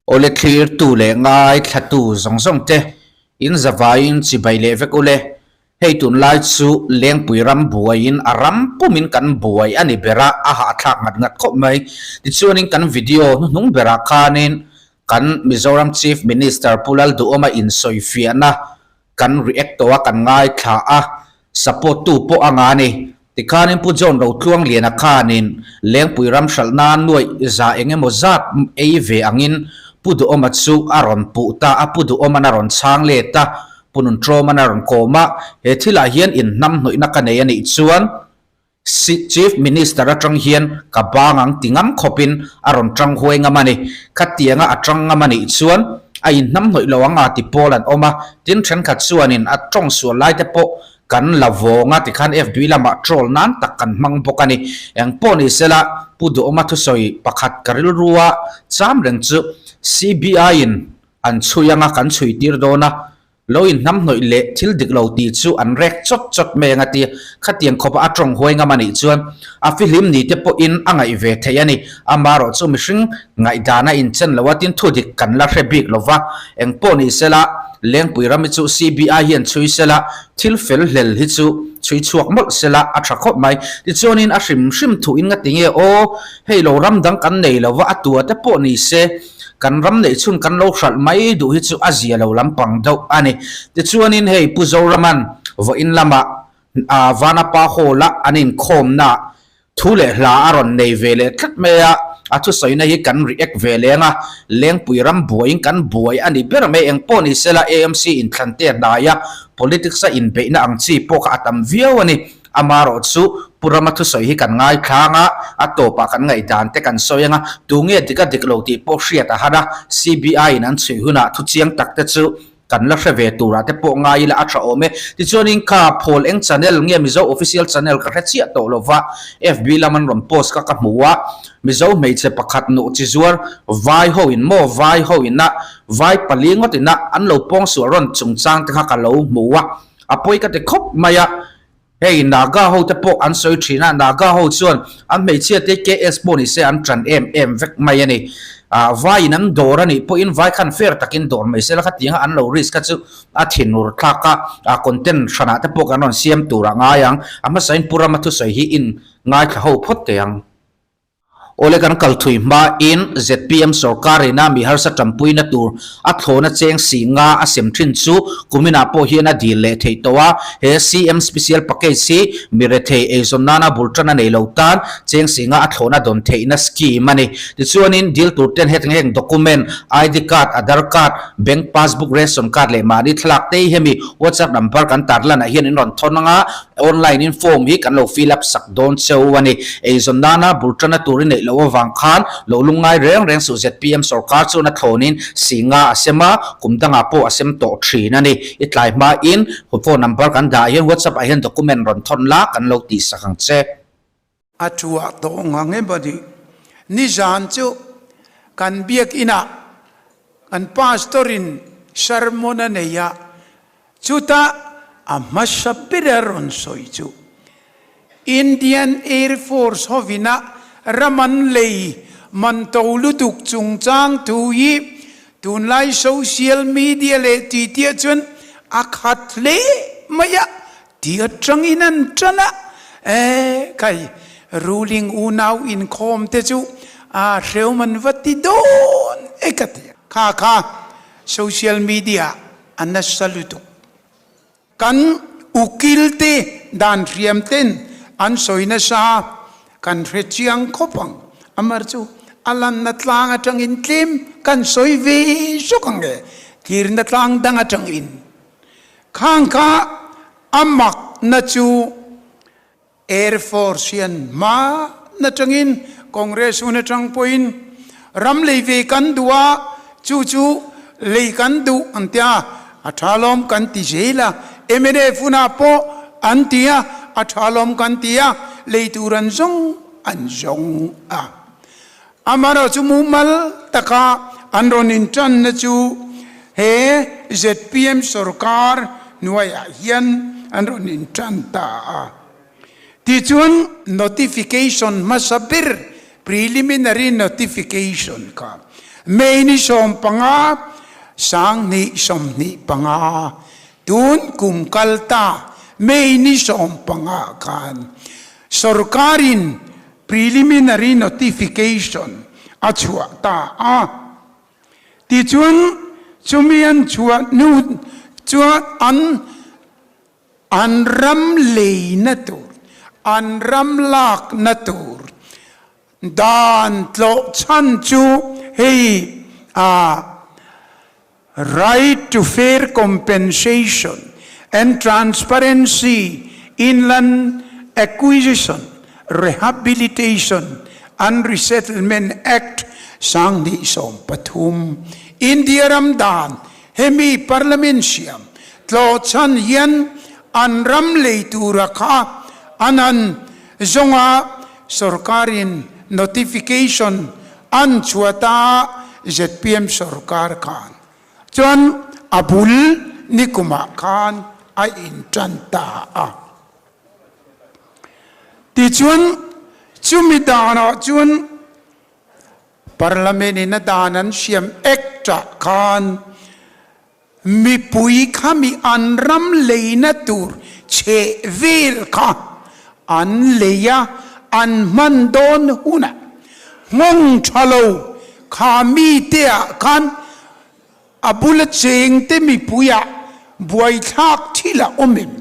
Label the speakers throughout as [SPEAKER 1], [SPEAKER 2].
[SPEAKER 1] Awle thlirtu leh ngaithlatu zawng zawng te in zavaiin chibai leh vek ule. Hei tunlai chu Lengpui ram buaiin a ram pumin kan buai a ni ber a, a hahthlak ngat ngat khawp mai. Tichuanin kan video hnuhnung berah khanin kan Mizoram Chief Minister Pu Lalduhawma insawifiahna kan react tawh a, kan ngaithla a, support tu pawh a nga ni. Tikhanin Pu John Rotluangliana khanin Lengpui ram hralh nan nuaih za eng emaw zat ei ve angin Pu Duhawma chu a rawn puh ta a, Pu Duhawman a rawn chhang let a, Pu Nunṭawman a rawn kawm a, he thilah hian inhnamhnawihna ka nei a nih chuan Chief Minister atang hian ka bang ang ti ngam khawpin a rawn tang huai ngam a ni. Khatianga a tang ngam a nih chuan a inhnamhnawih lo ang a ti pawl an awm a, tin thenkhat chuanin a tawng sual lai te pawh kan la vawng a tikhan FB lamah troll nan tak kan hmang bawk a ni. Engpawh ni sela Pu Duhawma thusawi pakhat ka rilrua cham reng chu CBI-in an chhui anga kan chhui tir dawn a, Lo inhnamhnawih leh thil dik lo tih chu an rek chawt chawt mai ang a ti. Khatiang khawpa a tawng huai ngam a nih chuan a fihlim ni te pawhin a ngaih ve thei a ni. Amaherawh chu mihring ngaihdan a inchen lo a, tin thu dik kan la hre bik lo va. Engpawh ni sela, Lengpui ram hi chu CBI hian chhui sela, thil fel hlel hi chu chhui chhuak mawlh sela a tha khawp mai. Tichuanin a hrim hrim thuin nga ti nge aw, hei lo ram dang kan nei lo va, a tua te pawh ni se, Kan ram neih chhun kan lo hralh mai duh hi chu a zia lo lampang deuh a ni. Tichuanin hei Pu Zoraman vawiin lamah Vanapa Hall-a an inkhawmna thu leh hla a rawn nei ve leh tlat mai a, a thusawina hi kan react ve leng a, Lengpui ram buaiin kan buai a ni ber mai. Engpawh ni sela AMC inthlan te hnaia politics-a inbeihna ang chi pawh kha a tam viau a ni. Amaherawh chu Pu Rama thusawi hi kan ngaithlang a, a tawpah kan ngaihdan te kan sawi ang a, tunge dik a dik lo tih pawh hriat a har a, CBI in an chhui hunah thu chiang tak te chu kan la hre ve turah te pawh ngai ila a tha awm e. Tichuanin kha Phawl eng channel nge Mizo official channel ka hre chiah tawh lova, FB lam an rawn post kha ka hmu a, Mizo hmeichhe pakhat nuh chi zuar vai ho in maw vai ho ina vai pali ngawt ina an lo pawngsual rawn chungchang te kha ka lo hmu a, a pawi ka ti khawp mai a. Hei Naga ho te pawh an sawi thin a, Naga ho chuan an hmeichhia te KS pawh ni se an tan em em vek mai a ni. Ah vaiin an dawr a nih pawhin vai khan fair takin dawr mai se la khatianga an lo risk kha chu a thinur thlak a, ah content hranah te pawh kan rawn siam tur a ngai ang. A hmasain Pu Rama thusawi hi in ngaithla ho phawt teh ang. Awle kan kal thui hmain zpm sorkar ina mi harsa tanpuina tur a thlawna cheng si nga a sem thin chu kuminah pawh hian a dil leh theih tawh a. He CM Special Package hi mi rethei eizawn nana bul tan a nei lo tan cheng si nga a thlawna dawn theihna scheme a ni. Tichuanin dil tur ten hetiang heng document, ID card, Aadhaar card, Bank passbook, ration card leh mahni thlalak te hi hemi WhatsApp number kan tarlanah hian in rawn thawn ang a. Online in form hi kan lo fill up sak dawn cheu a ni. Eizawn nana bul tana tur i neih loh avang khan lo lungngai reng reng suh zpm sorkar chuan a thlawnin singa a sem a, kum dangah pawh a sem tawh thin a ni. I tlai hmain phone number kan dah hian WhatsApp ah hian document rawn thawn la kan lo tih sak ang che.
[SPEAKER 2] A thuah tawh ngang em a ni. Nizan chu kan biakinah kan pastor in sermon a nei a, chutah a hmasa ber a rawn sawi chu Indian Air Force hovina ram an lei man to lutuk chungchang thu hi tunlai social media leh titiah chuan a khat hle mai a Ti atangin an tan a, e kai ruling unau inkhawm te chu a hreu an va ti dawn e ka ti a. Kha kha social media a nasa lutuk. Kan ukil te dan hriam ten an sawi nasa kan hre chiang khawp ang. Amar chu a lanna tlang atangin tlem kan sawi ve zawk ang e, tlirna tlang dang atangin. Khang kha a mak na chu Air Force hian hma na tangin Congress hun atang pawhin ram lei ve kan duh a, chu chu lei kan duh an tia, a tha lawm kan ti zel a, mnf hunah pawh an ti a, a tha lawm kan ti a, lei tur an zawng an zawng a. Amaherawhchu chu mumal taka an rawn intanna chu he zpm sorkar hnuaiah hian an rawn intan ta a. Tichuan notification hmasa ber Preliminary Notification kha May ni 15 2025, tun kum kal ta May ni 15 khan sorkarin Preliminary Notification a chhuah ta a. Tichuan chumi an chhuah hnu chuan an An ram leina tur, an ram lakna tur dan tlawh chhan chu hei a Right to Fair Compensation and Transparency in Land Acquisition, Rehabilitation and Resettlement Act 2013, India ram dan Hemi Parliament siam tlawh chhan hian an ram lei tura kha an han zawng a, sorkarin notification an chhuat a, zpm sorkar khan chuan a bul nikumah khan a intan ta a. Tichuan chumi danah chuan Parliament in a dan an siam Act ah khan mipui kha mi an ram leina tur chheh vel kha an lei a, an hman dawn hunah nghawng tha lo kha mite ah khan A bula chengte mipuiah buaithlak thil a awm em?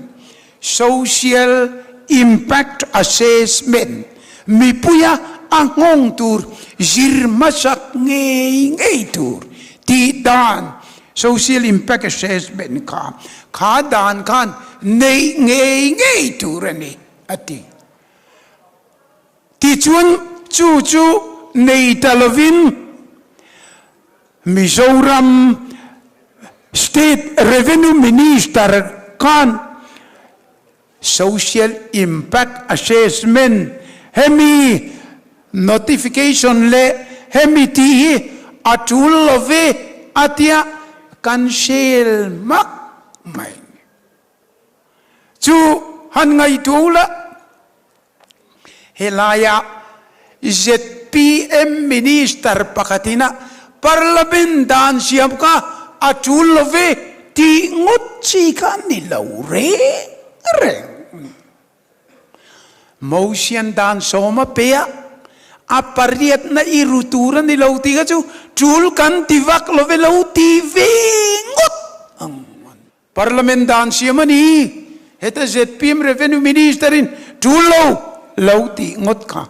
[SPEAKER 2] Social Impact Assessment, Mipuia a nghawng tur zir hmasak ngei ngei tur tih dan Social Impact Assessment kha kha dan khan neih ngei ngei tur a ni, a ti. Tichuan chu chu nei ta lovin Mizoram State Revenue Minister khan Social Impact Assessment hemi notification leh hemi tih hi a tul lo ve a tia kan sel hmak mai. Chu han ngaihtuah ula. Helaia zpm Minister pakhatin a Parliament dan siam kha a tul lo ve tih ngawt chi kha a ni lo reng reng. Motion dan sawma pe a, a pariatna i ru tur a ni lo tih kha chu tul kan ti vak lo ve lo ti ve ngawt ang. Parliament dan siam a ni. Heta zpm Revenue Minister in tul lo lo tih ngawt kha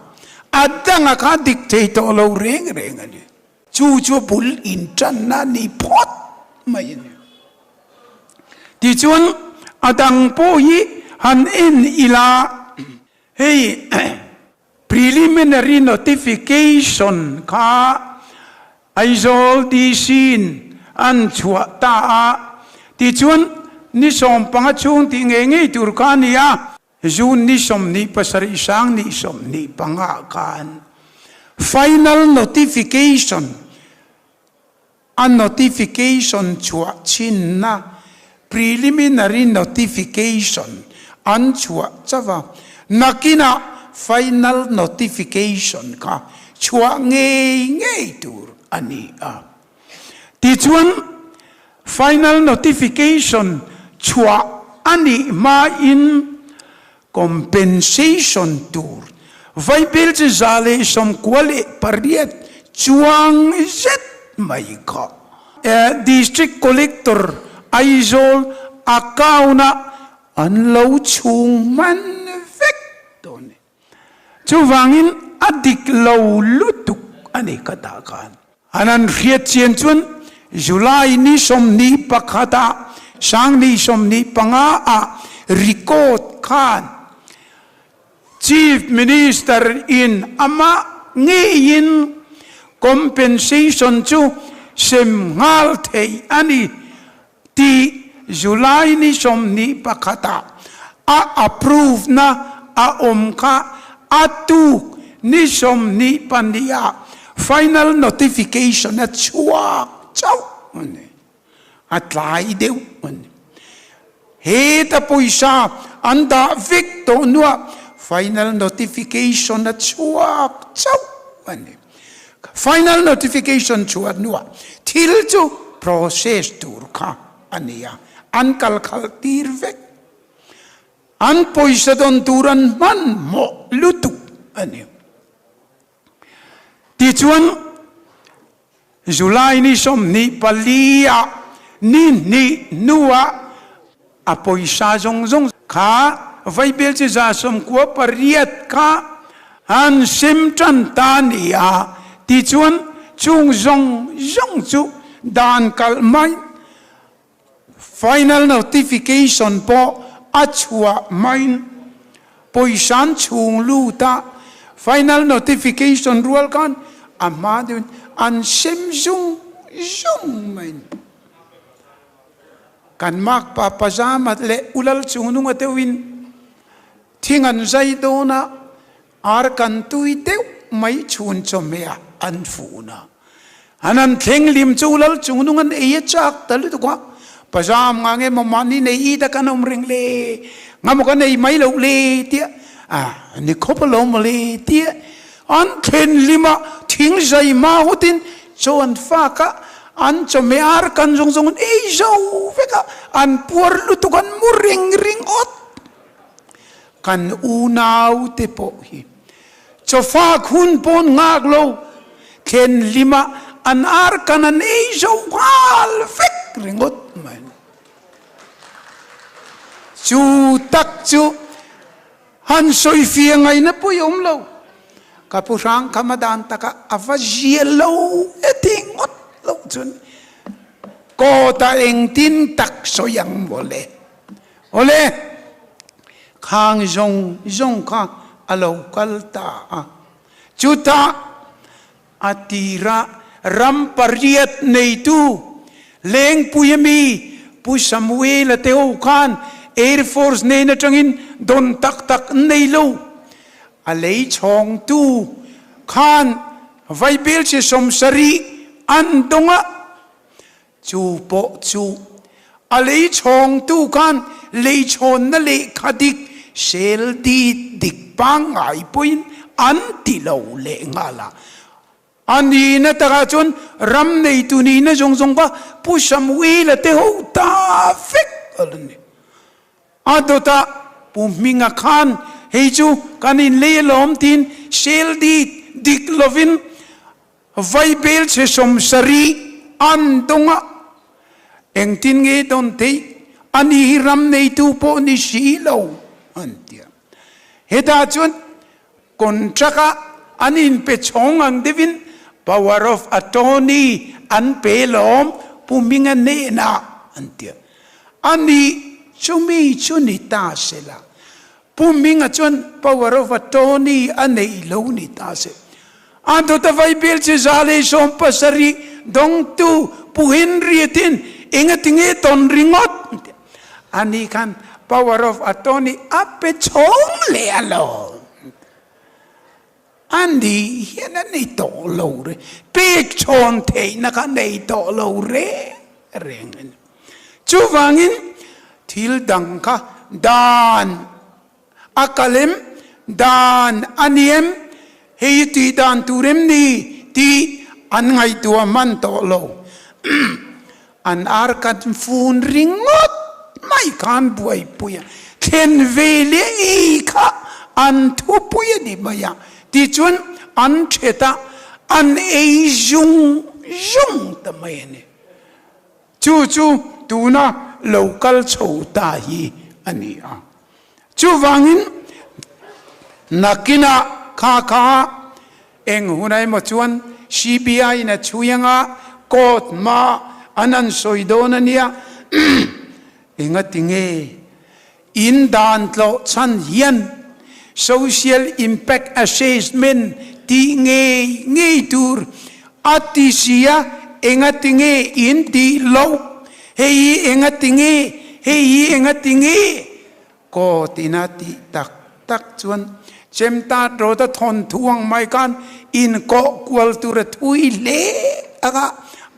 [SPEAKER 2] a danga kha dik thei tawh lo reng reng a ni. Chu chu bul intanna a ni phawt mai a ni. Tichuan a dang pawh hi han en ila hei Preliminary Notification kha Aizawl DC-in an chhuah ta a, tichuan ni 15 chhung tih ngei ngei tur kha a ni a. June ni 27 sang ni 25 khan Final Notification A notification chhuah chinna, preliminary notification, an chhuah chauh a, nakinah final notification kha chhuah ngei ngei tur a ni a. Tichuan, final notification chhuah a nih hmain Compensation tur vaibel chi 198 chuang zet mai kha District Collector Aizawl account ah an lo chhung hman vek dawn a ni. Chuvangin a dik lo lutuk a ni ka tah khan. An an hriat chian chuan July ni 21 ah sang ni 25 ah record khan Chief Minister in amah ngeiin compensation chu sem nghal theih a ni tih July ni 21 ah a approve na a awm kha a tuk ni 22 ah final notification a chhuak chauh a ni. A tlai deuh a ni. Heta pawisa an dah vek tawh hnuah final notification a chhuak chauh a ni. a ni. Final notification chhuah hnuah thil chu process tur kha a ni a, an kal khalh tir vek. An pawisa dawn tur an hmanhmawh lutuk a ni. Tichuan, July ni 24 ah ni hnih hnuah a pawisa zawng zawng kha vaibel chi 98 kha an sem tan ta ni a. Tichuan, chung zawng zawng chu dan kalh mai Final notification pawh a chhuah hmain pawisan chhung lut a, final notification rual khan a hma deuhin an sem zung zung mai. Kan makpa pajama leh ulal chungnunga deuhin thing an zai dawn a, Ar kan tui deuh mai chhun chawhmeh ah an fun a. An han thleng lim chu lal chungnung an ei a chak ta lutuk a. Pazam nga nge maw mahni nei i ta kan awm reng le, nga maw kan ei mai loh le tia a ni khawp alawm maw le tia an thlen lim a thing zai hma hutin chaw an fak a, an chawhmeh ar kan zawng zawng an ei zo vek a, an puar lutuk an mu ring ring awt. Kan unaute pawh hi chawfak hun pawn nghak lo, thlen hlima an ar kan an ei zo nghal vek ringawt mai. Chu tak chu han sawi fia ngaihna pawh i awm lo. Ka pu hrang kha madan taka a va zia lo e ti ngawt loh chuan kawtah engtin tak sawi ang maw le. Awle, khang zawng zawng kha a lo kal ta a. Chutah a tira ram pariat neitu Lengpui ami Pu Samuel-a te ho khan Air Force nen atangin dawn tak tak an nei lo. A lei chhawngtu khan Vaibel chi 70 an dawng a. Chu pawh chu a lei chhawngtu khan leichhawnna lehkha dik sel dit dik pangngai pawhin an ti lo leh nghal a. A nihna takah chuan ram neitu nihna zawng zawng kha Pu Samuela te ho ta vek a lo ni. A dawtah Pu Hminga khan hei chu kan inlei alawm tiin sel dit dik lovin Vaibel chhe 70 an dawng a, engtin nge dawn theih? Ani hi ram neitu pawh ni si lo, an ti a. Hetah chuan contract a an inpe chhawng ang deuhin power of attorney an pe lawm Pu Hminga hnenah, an ti a. Ani chumi chu ni ta sela, Pu Hminga chuan power of attorney a neih lo ni ta se. A dawta vaibel chi 170 dawngtu Pu Henry tin engatinge tawn ringawt ani khan power of attorney a pe chhawng leh a lo. A nih hian a nei tawh lo re, pek chhawn theihna kha nei tawh lo reng reng a ni. Chuvangin thil dang kha dan A kal em? Dan a ni em? Hei hi tih dan tur em ni? tih an ngaihtuah hman tawh lo. An ar kan fun ringawt mai khan buaipui a, thlen ve leh ei kha an thupui a ni mai a, tichuan an thet a, an ei zung zung ta mai a ni. Chu chu tuna lo kal chho ta hi a ni a. Chuvangin nakinah kha kha eng hun emaw chuan CBI in a chhui anga court hma an han sawi dawn a nia. Engatinge in dan tlawh chhan hian Social Impact Assessment tih ngei ngei tur a ti si a, engatinge in tih loh? Hei hi engatinge? Hei hi engatinge? Court ina tih tak tak chuan Chemtat Road a thawnthu ang mai khan inkawh kual tur a thui hle ang a,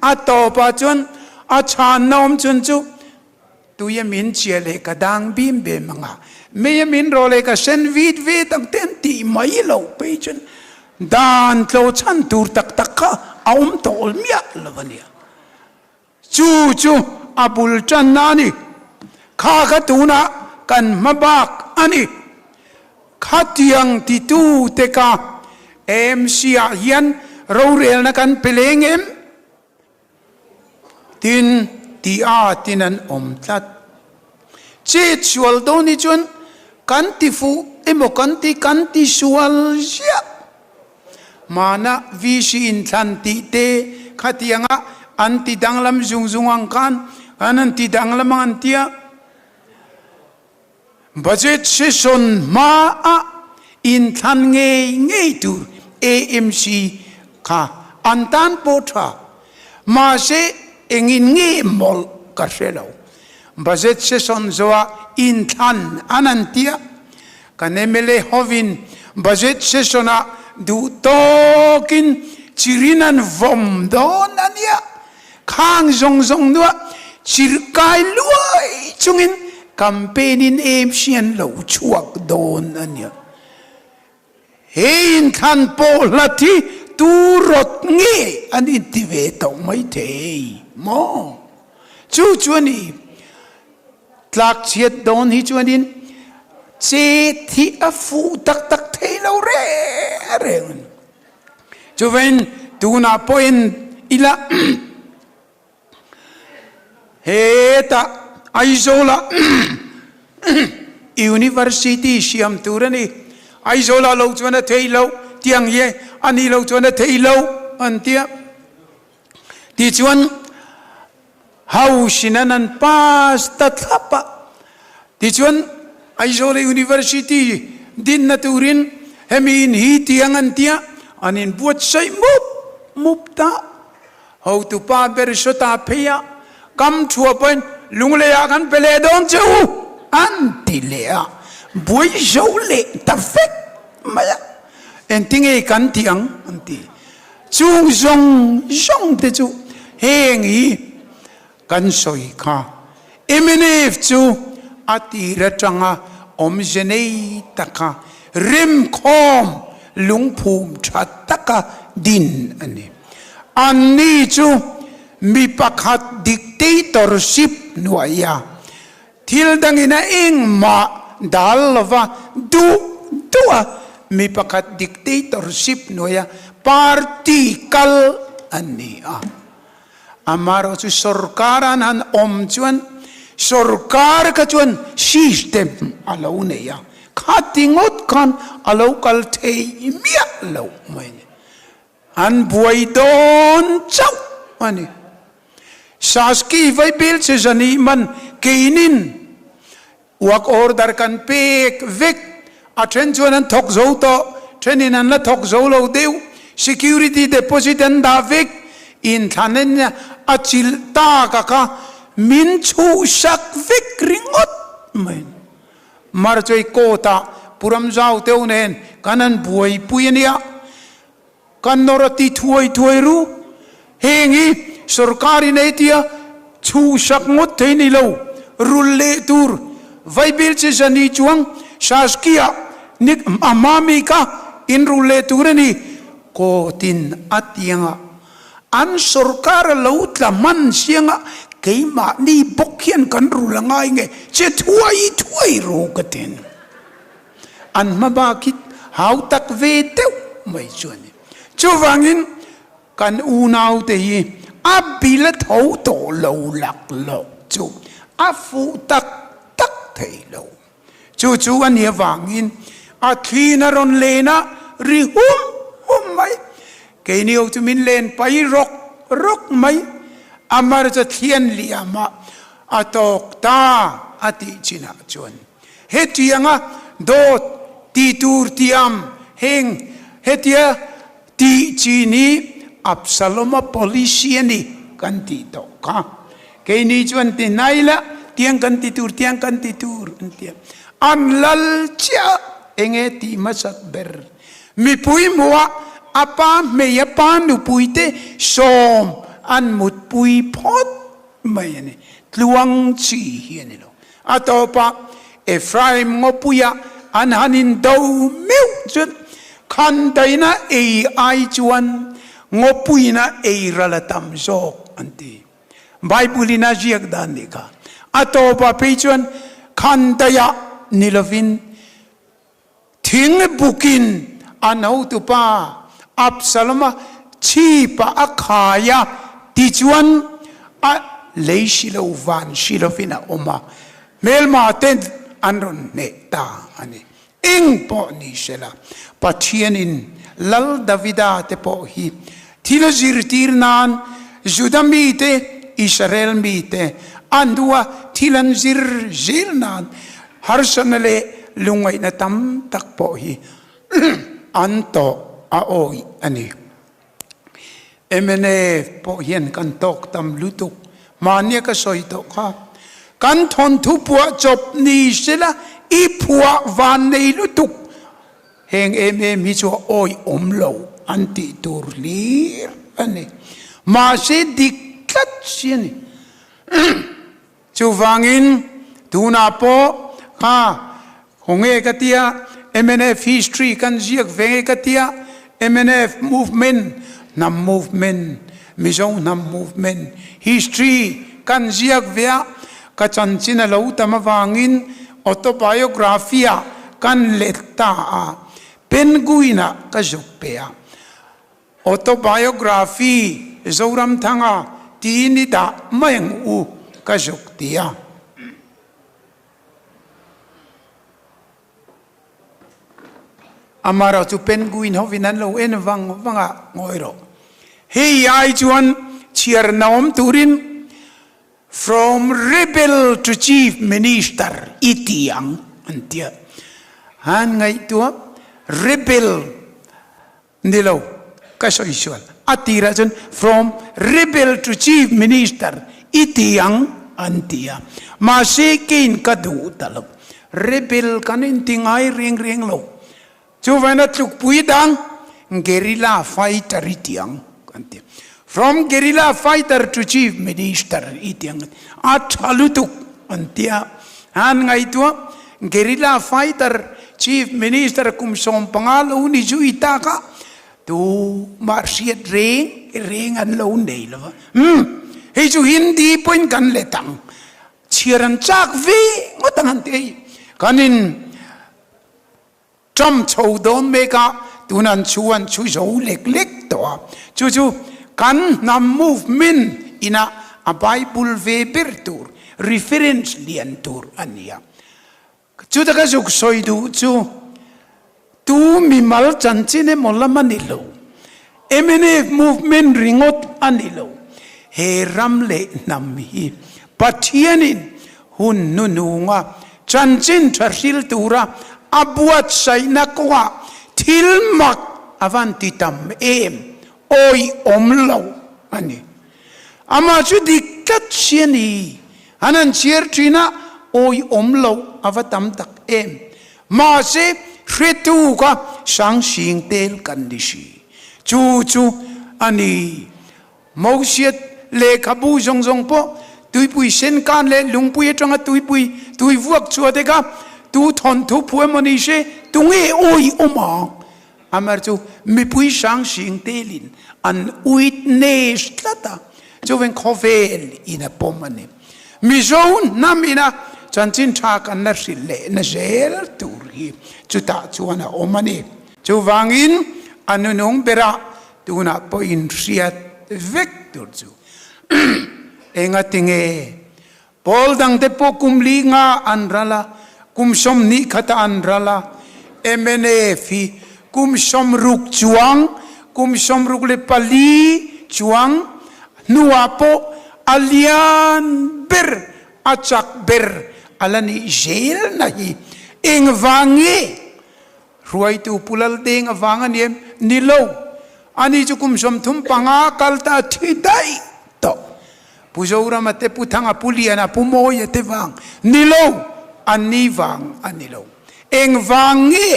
[SPEAKER 2] a tawpah chuan a chhanna awm chhun chu Tui a min chia leh ka dang bim bem ang a, mei a min rawh leh ka sen vit vit ang te an tih mai loh phei chuan. Dan tlo chhan tur tak tak kha a awm tawh miah lo a nia. Chu chu a bul tanna a ni. Kha kha tunah kan hma bak a ni. Khatiang titute ka AMC ah hian rorelna kan pe leng em? Tin, ti atin an awm tlat. Chet sual dawn hi chuan kan ti fuh emaw kan ti kan ti sual ziah. Hmana VC inthlan tih te khatianga an ti danglam zung zung ang khan an an ti danglam ang an tia. Budget session hmaah inthlan ngei ngei tur AMC kha an tan pawh tha. Mahse engin nge mawlh ka hre lo. Budget session zawhah inthlan an an tia. Kan mla hovin budget session-ah duh tawkin chirin an vawm dawn a nia. Khang zawng zawng nuah chirhkai luai chungin campaign in AMC an lo chhuak dawn a nia. He inthlan pawh hlat hi tu rawt nge an inti ve tawh mai thei maw? Chu chu a ni. Tlakchhiat dawn hi chuanin chet hi a fuh tak tak thei lo reng reng a ni. Chuvain tunah pawhin ila hetah Aizawlah University siam tur a ni. Aizawlah lo chuan a theih loh, tiang hi a nih loh chuan a theih loh an tia. Tichuan House in an an pass ta thlap a. Tichuan Aizawl University dinna turin hemi in hi tiang an tia an inbuatsaih mup mup ta. Hotupa ber sawta phei a, kam thua pawhin Lunglei ah kan pe leh dawn che u an ti leh a, buai zo leh ta vek mai a. Engtinge kan ti ang an ti. Chung zawng zawng te chu heng hi kan sawi kha. Mnf chu a tir atanga awmze nei taka remkhawm lungphum tha taka din a ni. Anni chu mi pakhat dictatorship hnuaia Thil dangin a engmah dal lova duh duh a, mi pakhat dictatorship hnuaia party kal an ni a. Amaherawh chu sorkar an han awm chuan sorkar kha chuan system a lo nei a, khati ngawt khan a lo kal thei miah lo mai a ni. An buai dawn chauh a ni. Saski vaibel che zani man keinin work order kan pek vek. A then chuan an thawk zo tawh, thenin an la thawk zo lo deuh. Security deposit an dah vek. Inthlan a chilh tak a kha min chhuhsak vek ringawt mai. Marchei court ah Puram Zau teuh nen kan han buaipui a nia. Kan nawr a ti thuai thuai ru. Heng hi sorkar in ei tia chhuhsak ngawt thei ni lo. Rul leh tur Vaibel che zani chuang Saskia ni a hma mi kha in rul leh tur a ni. Kawtin a tianga an sorkar a lo tla hman sianga keimahni bawk hian kan rul a ngai nge che thuai thuai ru ka tin. An hma bak hi hau tak ve deuh mai chu a ni. Chuvangin kan unaute hi a bil a tho tawh lo laklawk chu a fuh tak tak thei lo. Chu chu a nih avangin a thliin a rawn len a, ri hum hum mai. Keini ho chu min len pai rawk rawk mai. A mar chu thlian liamah a tawk ta a tih chinah chuan. Hetianga dawt ti tur tiam heng hetia tih chin hi Absalom-a policy a ni kan tih tawh kha. Keini chuan ti hnai la, tiang kan ti tur, tiang kan ti tur an ti a. An lal chiah enge tih hmasat ber. Mipui hmuhah a pa hmei a pa nupuite sawm an mutpui phawt mai a ni. Tluang chi hi a ni lo. A tawpah Ephraim ngawpuia an han indo meuh chuan. Khandaihna ei ai chuan ngawpuina ei ral a tam zawk an ti. Bible in a ziak dan nih kha. A tawpah phei chuan khandaiah ni lovin thing bukin an hotupa Absalom-a chhipah a khai a, tichuan a lei si lo van si lovin a awm a, hmelma ten an rawn hneh ta a ni. Eng pawh ni sela, Pathianin Lal Davida te pawh hi thil a zirtir nan Juda mite, Israel mite an duh a, thil an zir zel nan harsatna leh lungngaihna tam tak pawh hi an tawh a awih a ni. Mnf pawh hian kan tawk tam lutuk. Mahnia ka sawi tawh kha. Kan thawnthu puah chawp ni sela i phuah van nei lutuk. Heng em em hi chu a awihawm lo an tih tur hlir a ni. Mahse dik tlat si a ni. Chuvangin tunah pawh kha khawnge ka tia mnf history kan ziak ve nge ka tia mnf movement hnam movement Mizo hnam movement history kan ziak ve a ka chanchin a lo tam avangin autobiography ah kan let ta a penguin ah ka zuk pe a. Autobiography Zoramthanga tiin i dah mai ang u ka zuk ti a. Amaherawh chu penguin hovin an lo en vang vang a, ngawi rawh. Hei ai chuan chhiar naawm turin From rebel to chief minister i ti ang an ti a. Han ngaihtuah rebel Ni lo, ka sawi sual. A tirah chuan from rebel to chief minister i ti ang an ti a. Mahse keiin ka duh ta lo. Rebel kan inti ngai reng reng lo. Chuvain a tlukpui dang guerrilla fighter i ti ang kan ti. From guerrilla fighter to chief minister i ti ang a tha lutuk an ti a. Han ngaihtuah guerrilla fighter Chief Minister kum 15 lo ni zui tak a, tumah hriat reng reng an lo nei lo va. Umm, hei chu Hindi pawhin kan let ang, chhiar an chak ve ngawt ang an ti hei. Kan in ṭam chho dawn mek a, tuna an chhu an chhu zo lek lek tawh a. Chu chu kan hnam movement ina a Bible ve ber tur, reference lian tur a ni a. Chuta ka zuk sawi duh chu tu mimal chanchin emaw lam a ni lo, mnf movement ringawt a ni lo, he ram leh hnam hi Pathianin hun hnununga chanchin tha hril tura a buatsaihna kawngah thil mak a van ti tam em awihawm lo a ni. Amah chu dik tlat si a ni. An han chhiar thin a, awihawm loh a va tam tak em. Mahse, hretu kha sangsing tel kan ni si. Chu chu a ni. Mosiat lehkhabu zawng zawng pawh tuipui sen kan leh lungpui atanga tuipui tui vuak chhuah te kha tu thawnthu phu emaw ni se, tunge awihawm ang? Amar chu mipui sangsing telin an witness tlat a, chuveng khawvel in a pawm a ni. Mizo hnam ina chanchin tha kan la hrilh leh na zel tur hi chutah chuan a awm a ni. Chuvangin a nunung berah tunah pawh in hriat vek tur chu engatinge Pawl dangte pawh kum li nga an ral a, kum 20 khatah an ral a, mnf hi kum 60 chuang, kum 64 chuang hnuah pawh a lian ber, a chak ber a la nih zelna hi engvang nge? Hruaitu Pu Laldeng avang a ni em? Ni lo. Ani chu kum 35 kal ta a thi daih tawh. Pu Zorama te, Pu Thanga, Pu Liana, Pu Mawia te vang ni lo. Anni vang a ni lo. Eng vang nge?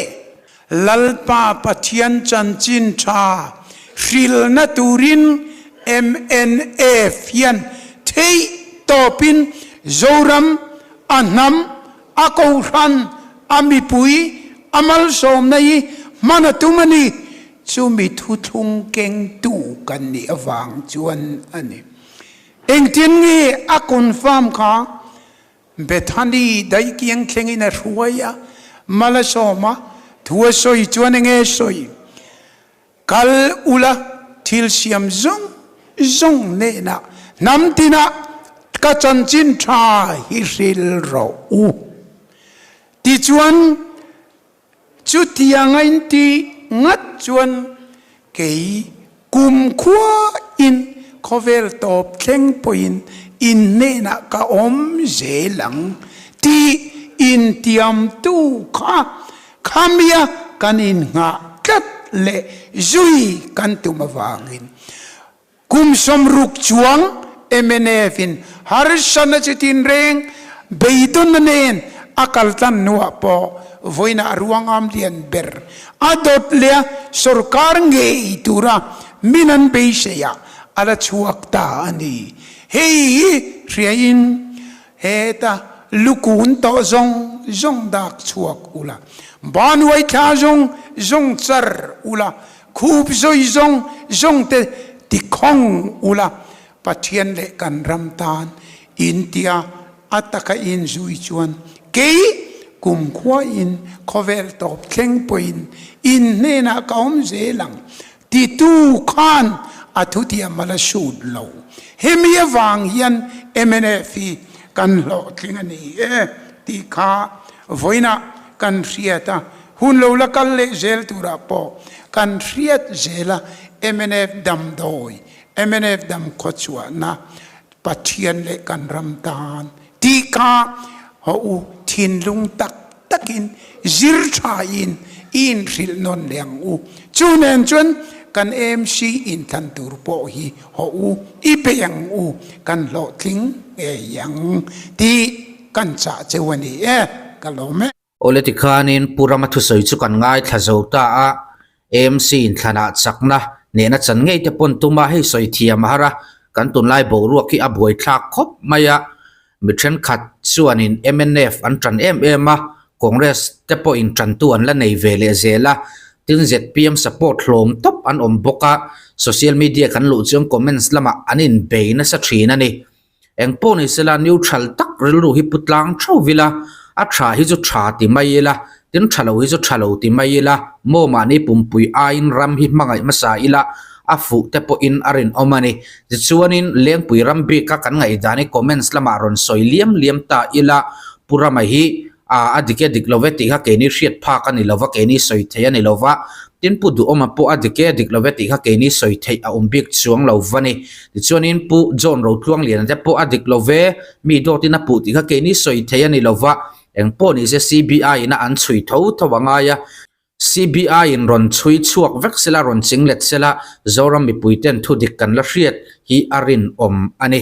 [SPEAKER 2] Lalpa Pathian chanchin tha hrilna turin mnf hian theih tawpin Zoram a hnam A kohhran, a mipui, a malsawmna hi Hman a tum a ni. Chumi thuthlung kengtu kan nih avang chuan a ni. Engtin nge a confirm kha? Bethany daihkiang thlengin a hruai a, mal a sawm a, thu a sawi chuan enge sawi? Kal ula thil siam zawng zawng hnenah hnam tinah ka chanchin tha hi hril rawh u. Tichuan Chutianga inti ngat chuan kei kumkhuain khawvel tawp thleng pawhin in hnenah ka awm zel ang tih intiamtu kha khamia kan innghah tlat leh zui kan tum avangin Kum 60 chuang mnf in harsatna chi tinreng beidawnna nen a kaltlan hnuah pawh vawiinah a ruangam lian ber a dawt leh a sorkar ngei tura min an beiseiah a la chhuak ta a ni. Hei hi hriain heta lukun tawh zawng zawng dak chhuak ula, banuai thla zawng zawng char ula, Khup zawi zawng zawng te ti khawng ula, Pathian leh kan ram tan in tia a taka in zui chuan kei kumkhua in khawvel tawp thleng pawhin in hnenah ka awm zel ang titu khan a thutiam a la sut lo. Hemi avang hian mnf hi kan hlawhtling a ni e tih kha vawiinah kan hriat a. Hun lo la kal leh zel turah pawh kan hriat zel a, mnf damdawi, mnf dam khawchhuahna, Pathian leh kan ram tan tih kha haw u thinlung tak takin zir thain i inhrilh nawn leh ang u. Chu nen chuan kan AMC inthlan tur pawh hi haw u i bei ang u, kan hlawhtling ngei ang tih kan chah cheu a ni e, ka lawm e.
[SPEAKER 1] Awle tikhanin Pu Rama thusawi chu kan ngaithla zo ta a, AMC inthlanah chakna nehna chan ngei te pawn tuma hei sawi thiam a har a, kan tunlai boruak hi a buaithlak khawp mai a, mi thenkhat chuanin mnf an tan em em a, Congress te pawhin tantu an la nei ve leh zel a, tin zpm support hlawm tawp an awm bawk a, social media kan luh chuan comments lamah an inbei nasa thin a ni. Eng pawh ni sela neutral tak rilru hi pu tlang theuh ila, a tha hi chu tha ti mai ila, tin tha lo hi chu tha lo ti mai ila, maw mahni pumpui aiin ram hi hmangaih hmasa ila a fuh te pawhin a rinawm a ni. Tichuanin Lengpui ram bika kan ngaihdan hi comments lamah rawn sawi liam liam ta ila, Pu Rama hi A, a dik e dik lo ve tih kha keini hriat phak a ni lo va, keini sawi theih a ni lo va. Tin, Pu Duhawma pawh a dik e dik lo ve tih kha keini sawi theih a awm bik chuang lo va ni. Tichuanin Pu John Rotluangliana te pawh a dik lo ve, mi dawtin a puh tih kha keini sawi theih a ni lo va. Eng pawh ni se CBI ina an chhui tho tho a ngai a. CBI in rawn chhui chhuak vek sela, rawn chinglet sela, Zoram mipuiten thudik kan la hriat hi a rinawm a ni.